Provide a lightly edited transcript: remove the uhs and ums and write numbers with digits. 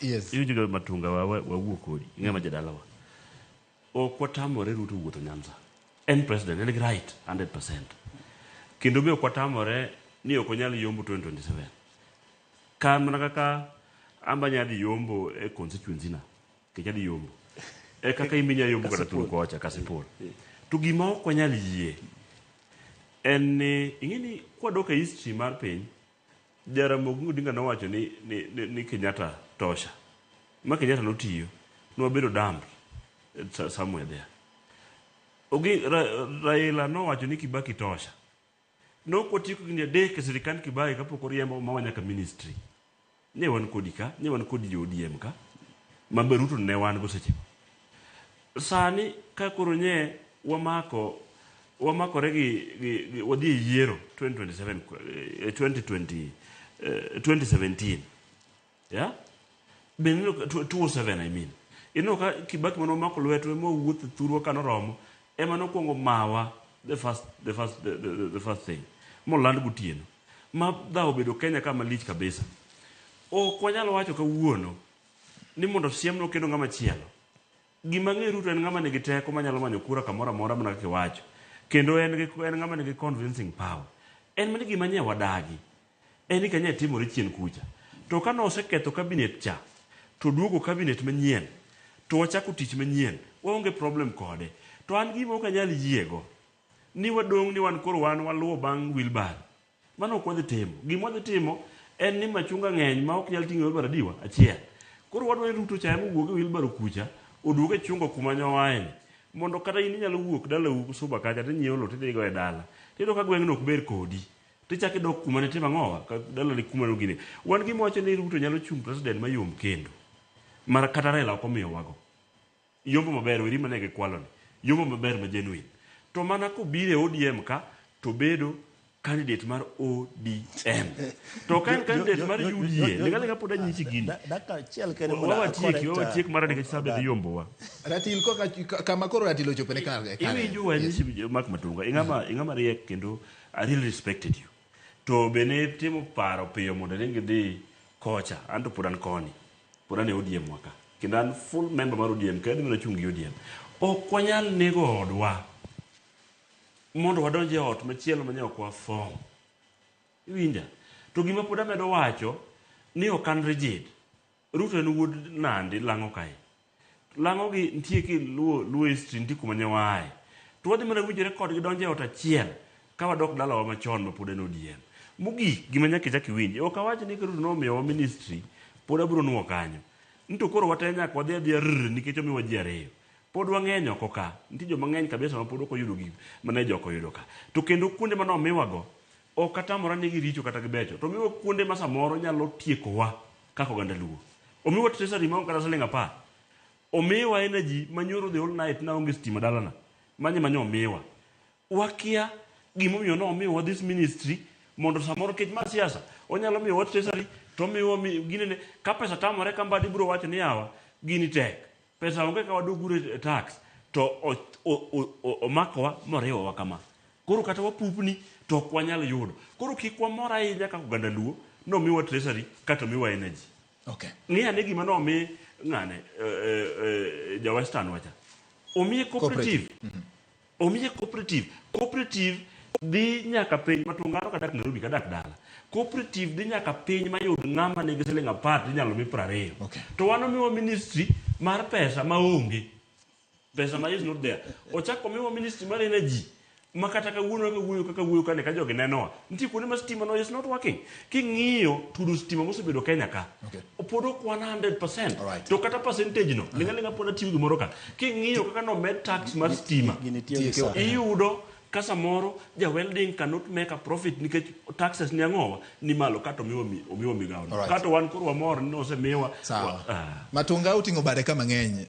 Yes. Iwinjo ga Matunga wawuo kodi. Ing'ama jadalawa. Ok watamore Ruto wuotho Nyanza. En president, en gi right 100%. Kendo be ok watamore ni ok onyal yombo 2027. Ka mana kaka amba nya dhi yombo e constituency na, nikech adhi yombo. E kaka in be inya yombo kata thuru kocha Kasipul. To gima ok wanyal yie en ni ing'e ni kwadok e history mar piny, Jaramogi Odinga nowacho ni Kenyatta tosha. Ma Kenyatta notiyo, nwabedo dumped somewhere there. Raila nowacho ni Kibaki tosha. Nok watieko higni 3 e sirikand Kibaki kapok oriembo mawa nyaka ministry. Ne wan kodi ka, ne wan kodi jo ODM ka, ma be Ruto ne wan go seche go. Sani ka koro nye wamako wamakore gi wadhi e yiero 2027, 2020, 2017. Yeah? Be ineno ka 207 I mean. Ineno ka Kibaki mane omako lwetwa ema wawuotho thurwa ka noromo, ema nokwongo mawa the first thing. Moland gotieno. Ma dhawo obedo Kenya ka malich kabisa. Ok wanyal wacho kawuono ni mondo siemno kendo ng'ama chielo. Gima ang'eyo Ruto en ng'ama nigi teko manyalo manyo kura kamoro amora mana kaka iwacho. Kendo en ng'ama nigi convincing power. En mana gima nye wadagi. En ni kanye timore chien kucha. To ka noseketho cabinet cha, to duogo cabinet manyien, to wachako tich manyien, waonge problem kode. To an gima ok anyal yiego, ni wadong' ni wan koro wan waluwo bang' wheelbarrow. Mano ok wadhi timo. Gima wadhi timo en ni machunga ng'eny ma ok nyal ting'o wheelbarrow adiwa achiel. Koro wadwa ni Ruto cha ema owuog e wheelbarrow kucha, oduog e chungo kuma nyowaeni. Mondo kata in inyalo wuok dalau Suba kacha tinyiewo lo tidhigo e dala. Tiyudo ka gweng'no ok ber kodi. Tichako idok kuma ne timo ang'owa, dalani kuma nogine. Wan gima wacho ni Ruto nyalo chung' president mayom kendo. Mar kata Raila ok omiyowago. Yombo maber, weri mane gikwaloni. Yombo maber ma genuine. To mana kobiro e ODM ka, to bedo candidate mar ODM. To ka en candidate mar UDA, ling' aling'a pod anyisi gini. Dakika achiel kende mondo Wawatieki, a-correct, wawatiek mara nikech sa be dhi yombowa. Ratil koka kama koro Ratil ochopo ne kare. Iwinjo wanyisi Mark Matunga, ing'ama riek kendo I really respected you. To be ne timo paro piyo mondo iring idhi kocha, an to pod an koni. Pod an e ODM wa ka. Kendo an full member mar ODM, kendo adhi mana chung' gi ODM. Ok wanyal nego odwa mondo wadonj e ot machielo ma ne ok wa form. Iwinja? To gima pod amedo wacho ni ok an rigid. Ruto en wuod Nandi lang'o kae. Lang'o gi nitie kiluwo Luo history nitie kuma ne waaye. To wadhi mana winjore kodgi donjo e ot achiel ka wadok dalawa machon ma pod en ODM. Mogik gima nyaka ichak iwinji, ok awach ni Ruto nomiyowa ministry pod abiro nuo kanyo. Ni to koro wate nyaka wadhi adhiya rr nikech omiwa ji ariyo. Pod wang'eny oko ka. Nitie joma ng'eny kabisa ma pod ok oyudo gik mane joko oyudo ka. To kendo kuonde mane omiwago ok atamora ni giricho kata gibecho. To omiwa kuonde ma samoro nyalo tiekowa kaka oganda Luo. Omiwa treasury maonge kata siling 10. Omiwa energy manyoro the whole night naonge stima dalana. Manye manyo omiwa. Wakia gimomiyo nomiwa this ministry mondo samoro kech mar siasa onyalo miyowa treasury to omiwa ginene ka pesa tamore ka Mbadi biro wacho ni yawa gini tek pesa onge ka wadog uru e tax to omakowa moriwowa kama koro kata wapupni to ok wanyal yudo koro kik wamor ahinya kaka oganda Luo nomiwa treasury kata omiwa energy. Ng'i ane gima nomi ng'ane ja Western wacha omiye cooperative. Omiye cooperative. Cooperative dhi nyaka piny Matunga an ok adak Nairobi kadak dala. Cooperative dhi nyaka piny mayud ng'ama nigi siling 10 tinyalo mi 20. To wan omiwa ministry mar pesa maonge. Pesa ma is not there. Ochak omiwa ministry mar energy ma kata kawuono kaka wuoyo kaka wuoyo kane ka jogi nenowa. Nitie kuonde ma stima no is not working. King'iyo tudo stima mosebedo Kenya ka. Pod ok wan 100%. To kata percentage no, ling' aling'a pod atiyo gimoro ka. King'iyo kaka nomed tax mar stima, Gini tiyo gi sa. iyudo ka samoro ja welding cannot make a profit nikech taxes ni ang'owa ni malo kato omiwa migawo. Kato wan koro wamor ni osemiwa. Sawa. Matunga oting'o bade ka mang'eny.